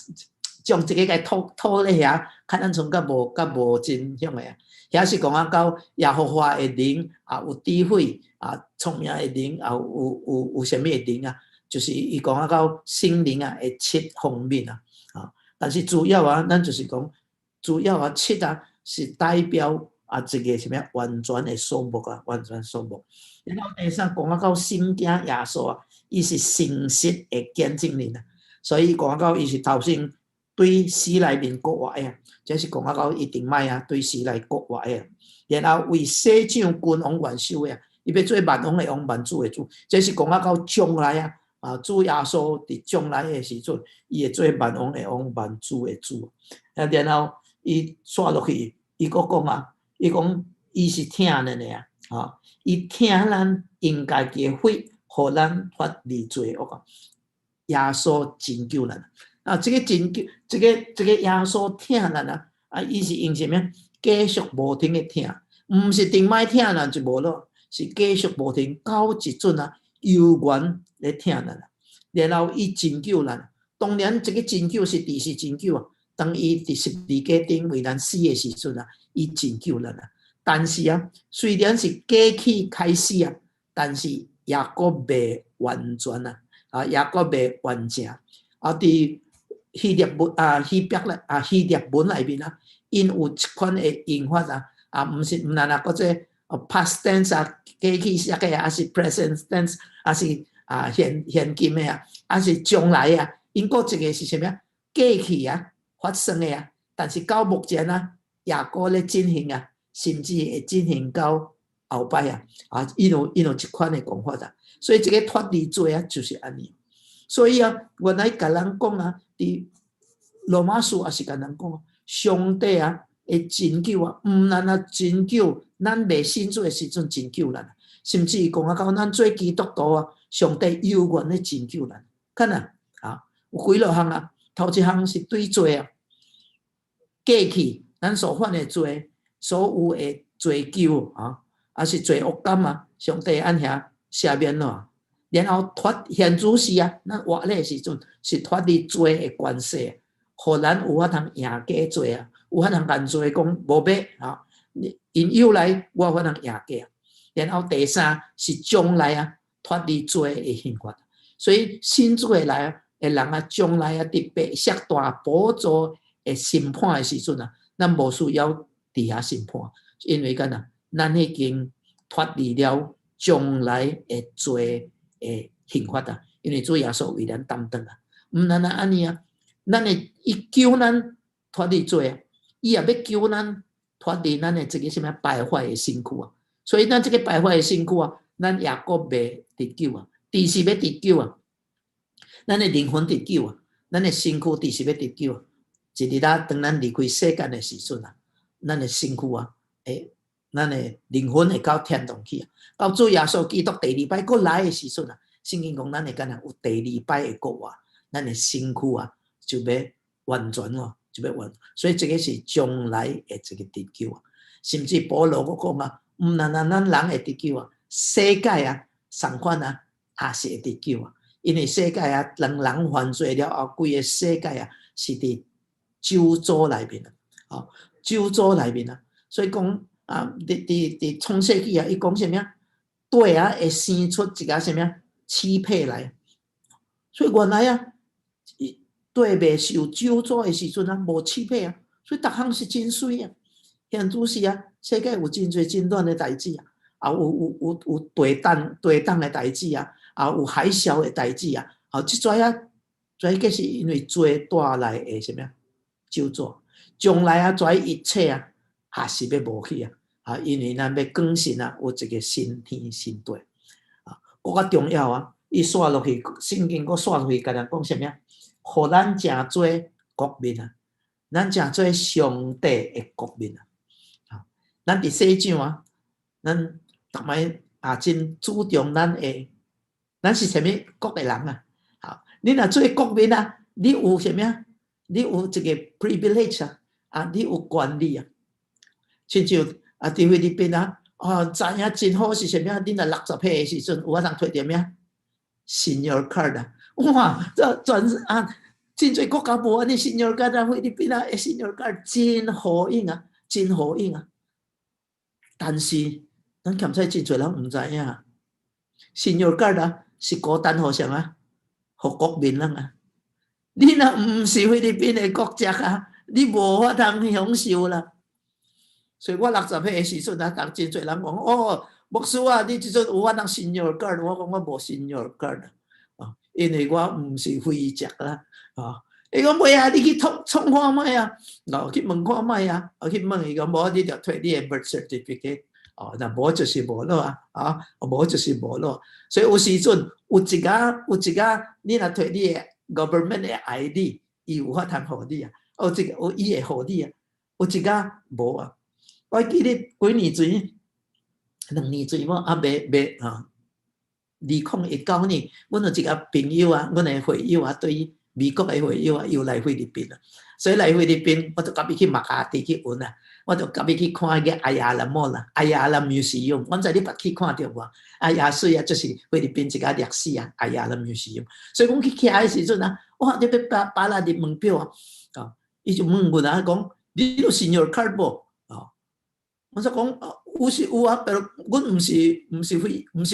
將這个共套套咧遐，可能賰較無真向的啊。遐是講啊，到耶和華的靈啊，有智慧啊，聰明的靈啊，有啥物的靈啊？就是伊講啊，到聖靈啊的七方面啊，啊，但是主要啊，咱就是講主要啊，七啊是代表啊一个啥物完全的數目啊，完全數目。然後第三講啊，到聖子耶穌啊，伊是誠實的見證人啊，所以講到伊是頭先對死內面復活的啊，這是講啊到伊頂擺啊，對死內復活的。然後為世長君王元首的啊，伊欲做萬王的王，萬主的主，這是講啊到將來啊，啊主耶穌佇將來的時陣，伊會做萬王的王，萬主的主。啊，然後伊煞落去，伊閣講啊，伊講伊是疼咱的啊，啊，伊疼咱用家己的血，予咱脫離罪惡啊。耶穌拯救咱。啊，這個拯救，這個耶穌疼咱啊，啊，伊是用啥物？繼續無停的疼，毋是頂擺疼咱就無咯，是繼續無停，到一陣啊，猶原咧疼咱啊。然後伊拯救咱，當然這個拯救是佇時拯救啊。當伊佇十字架頂為咱死的時陣啊，伊拯救咱啊。但是啊，雖然是過去開始啊，但是抑閣未完全啊，啊，抑閣未完成啊。佇希臘文啊，希伯來啊，希臘文內面啊，𪜶有這款的用法啊，啊，毋是毋但啊，閣做 past tense 啊，過去式的啊，抑是 present tense，抑是啊現今的啊，抑是將來啊，𪜶閣一個是啥物啊？過去啊發生的啊，但是到目前啊，抑閣咧進行啊，甚至會進行到後擺啊，啊，𪜶有這款的講法啊，所以這個脫離罪啊，就是按呢。所以啊，原來共人講啊，佇羅馬書也是共人講，上帝啊會拯救啊，毋但啊拯救咱未信主的時陣拯救咱，甚至講啊到咱做基督徒啊，上帝猶原咧拯救咱。看啊，啊有幾落項啊，頭一項是對罪啊，過去咱所犯的罪，所有的罪咎啊，抑是罪惡感啊，上帝按遐赦免咯。然後脫現主時啊，咱活咧時陣是脫離罪的權勢，予咱有法通贏過罪啊，有法通共罪講無欲啊，引誘來我有法通贏過啊。然後第三是將來啊，脫離罪的刑罰。所以信主的來的人啊，將來啊，佇白色大寶座的審判的時陣啊，咱無需要佇遐審判，因為敢若咱已經脫離了將來的罪的刑罰啊，因為主耶穌為咱擔當啊。毋但按呢啊，咱會伊救咱脫離罪啊，伊也欲救咱脫離咱的這個啥物敗壞的身軀啊。所以咱這個敗壞的身軀啊，咱抑閣未得救啊，遲時欲得救啊，咱的靈魂得救啊，咱的身軀遲時欲得救啊。一日啊，當咱離開世間的時陣啊，咱的身軀啊，會咱的靈魂會到天堂去啊。到主耶穌基督第二擺閣來的時陣啊，聖經講咱會敢若有第二擺的復活，咱的身軀啊就欲完全哦，就欲完。所以這個是將來的一個得救啊。甚至保羅閣講啊，毋但單咱人會得救啊，世界啊，仝款啊，也是會得救啊。因為世界啊，當人犯罪了後，規個世界啊是佇咒詛內面啊，哦，咒詛內面啊。所以講啊，佇創世紀啊，伊講啥物啊？地啊會生出一個啥物啊？刺皮來。所以原來啊，地未受咒詛的時陣啊，無刺皮啊，所以逐項是真媠啊。現主時啊，世界有真濟真亂的代誌啊，啊有地動的代誌啊，啊有海嘯的代誌啊，啊這遮啊，這個是因為罪帶來的啥物啊？咒詛，將來啊，這一切啊，還是欲無去啊！啊，因為咱欲更新啊，有一個新天新地啊，閣較重要啊！伊煞落去，聖經閣煞落去，共咱講啥物啊？予咱成做國民啊，咱成做上帝的國民啊！啊，咱佇世上啊，咱逐擺啊真注重咱的，咱是啥物國的人啊？好，你若做國民啊，你有啥物啊？你有一個 privilege 啊，啊，你有權利啊，親像啊，佇菲律賓啊，哦，知影真好是啥物啊？你若60歲的時陣，有法通提著啥物 Senior card 啊，哇，這全啊，真濟國家無按呢 Senior card 啊，菲律賓啊，Senior card 真好用啊，真好用啊。但是咱欠彩真濟人毋知影，Senior card 啊是孤單予誰啊？予國民人啊。你若毋是菲律賓的國籍啊，你無法通享受啦。所以我60歲的時陣啊，逐真濟人講哦，牧師啊，你這陣有法通 Senior card，我講我無 Senior card 啊，因為我毋是菲籍啦，啊，伊講袂啊，你去創創看覓啊，哦，去問看覓啊，我去問伊講無，你就提你的 birth certificate，哦，若無就是無咯啊，啊，無就是無咯。所以有時陣有一個有一個，你若提你的 government 的 ID，伊有法通予你啊，哦，這個有伊會予你啊，有一個無啊。我記得幾年前，2年前無啊，未未啊，2019年，阮有一個朋友啊，阮的會友啊，對美國的會友啊，又來菲律賓啊，所以來菲律賓，我就共伊去馬卡蒂去揾啊，我就共伊去看彼個 Ayala Mall 啦，Ayala Museum，我毋知你捌去看著無？啊，也水啊，就是菲律賓一個歷史啊，Ayala Museum。所以阮去徛的時陣啊，哇，你欲把把咱入門票啊，啊，伊就問阮啊，講你有 senior card 無？啊，我就講有是有啊，但阮毋是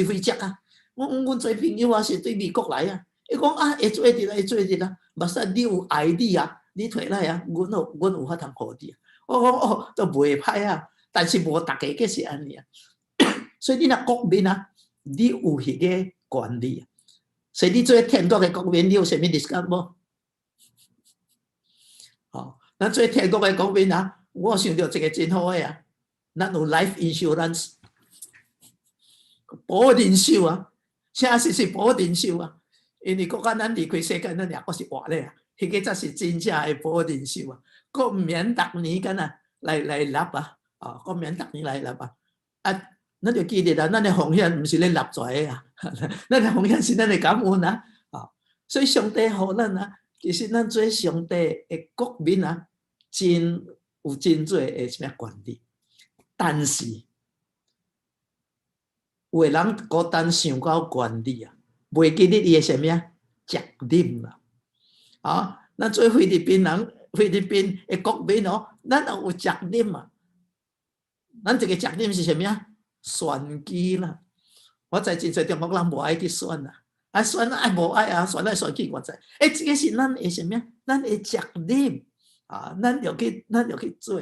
菲籍啊，我阮這朋友啊是對美國來啊。伊講啊，會做佇啦，會做佇啦，目使你有 ID 啊，你提來啊，阮有法通予你啊。我講哦，都袂歹啊，但是無逐个計是按呢啊。所以你若國民啊，你有彼個權利啊。所以你做天國的國民，你有啥物 discount 無？哦，咱做天國的國民啊，我想著一個真好的啊，咱有 life insurance，保人壽啊，啥是是保人壽啊？因為閣較咱離開世間，咱也閣是活咧啊！彼個才是真正的保人壽啊！閣毋免逐年敢若來來納啊！啊，閣毋免逐年來納啊！啊，咱就記得啦，咱的奉獻毋是咧納財的啊，咱的奉獻是咱的感恩啊！啊，所以上帝予咱啊，其實咱做上帝的國民啊，真有真濟的啥物權利，但是有的人孤單想到權利啊。袂記得伊的啥物啊？責任啦！啊，咱做菲律賓人，菲律賓的國民哦，咱也有責任啊。咱這個責任是啥物啊？選舉啦！我知真濟中國人無愛去選啦，啊選啊無愛啊，選來選去我知。欸，這個是咱的啥物啊？咱的責任啊，咱就去做，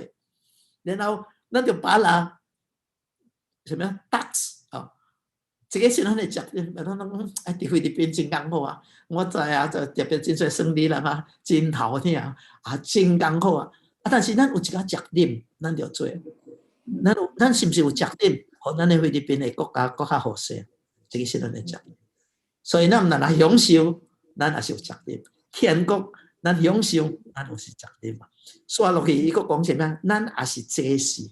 然後咱就把人啥物啊？tax 啊！這個是咱的責任，咱攏講啊，佇菲律賓真艱苦啊！我知啊，就特別真濟算理人啊，真頭疼啊，真艱苦啊！啊，但是咱有一個責任，咱著做。咱有，咱是毋是有責任，予咱的菲律賓的國家閣較好勢？這個是咱的責任。所以咱毋但來享受，咱也是有責任。天國咱享受，咱有是責任嘛。煞落去，伊閣講啥物？咱也是祭司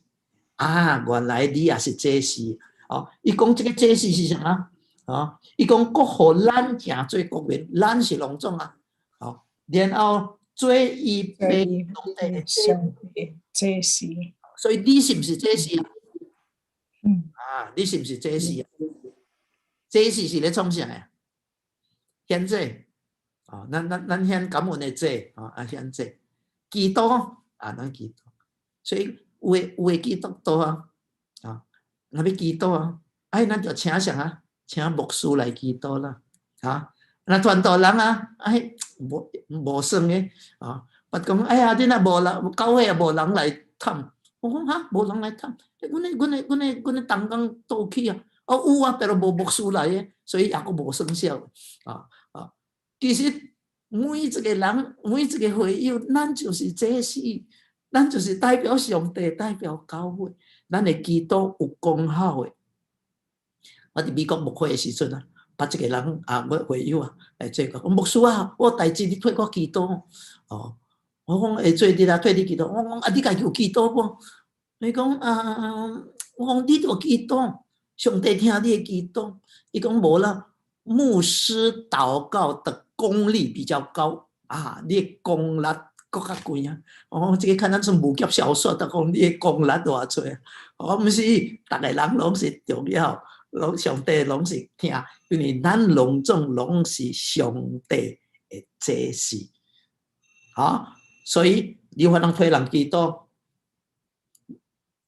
啊！原來你也是祭司。哦，伊講這個祭司是啥啊？哦，伊講閣予咱成做國民，咱是攏總啊。哦，然後做伊爸上帝祭司。所以你是毋是祭司啊？嗯。啊，你是毋是祭司啊？祭司是咧創啥啊？獻祭。哦，咱獻感恩的祭，哦，啊獻祭。祈禱啊，咱祈禱。所以有的基督徒啊，啊。若欲祈禱啊，哎，咱就請誰啊？請牧師來祈禱啦，啊！若傳道人啊，哎，無無算的啊，捌講，哎呀，你若無人，教會也無人來探。我講哈，無人來探，阮的同工倒去啊？哦，有啊，但是無牧師來的，所以抑閣無算數啊啊！其實每一個人，每一個會友，咱就是祭司，咱就是代表上帝，代表教會。咱的祈禱有功效的。我佇美國牧會的時陣啊，捌一個人啊，我會友啊，來做個牧師啊，我有代誌你替我祈禱哦。我講會做得啦，替你祈禱。我講啊，你家己有祈禱無？伊講啊，我講你著祈禱，上帝聽你的祈禱。伊講無啦，牧師禱告的功力比較高啊，你的功力閣較懸啊！我講這個看咱算武俠小說，就講你的功力偌濟啊！我毋是，逐个人攏是重要，攏上帝攏是聽，因為咱攏總攏是上帝的祭司，啊！所以你有法通替人祈禱，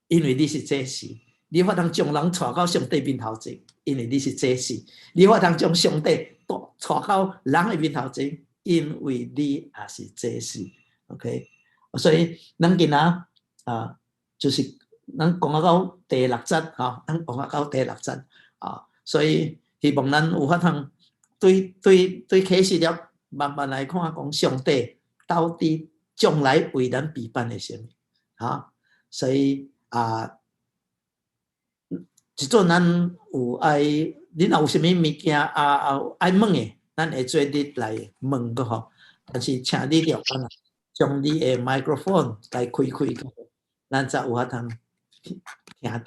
因為你是祭司；你有法通將人帶到上帝面頭前，因為你是祭司；你有法通將上帝帶帶到人的面頭前，因為你也是祭司。OK，所以咱今仔啊，就是咱講到第六節吼，咱講到第六節啊，所以希望咱有法通對對對啟示錄慢慢來看，講上帝到底將來為咱備辦的啥物？哈，所以啊，這陣咱有愛，你若有啥物物件啊啊愛問的，咱會做你來問個吼。但是請你著按將你的麥克風來開開，咱才有法通聽著。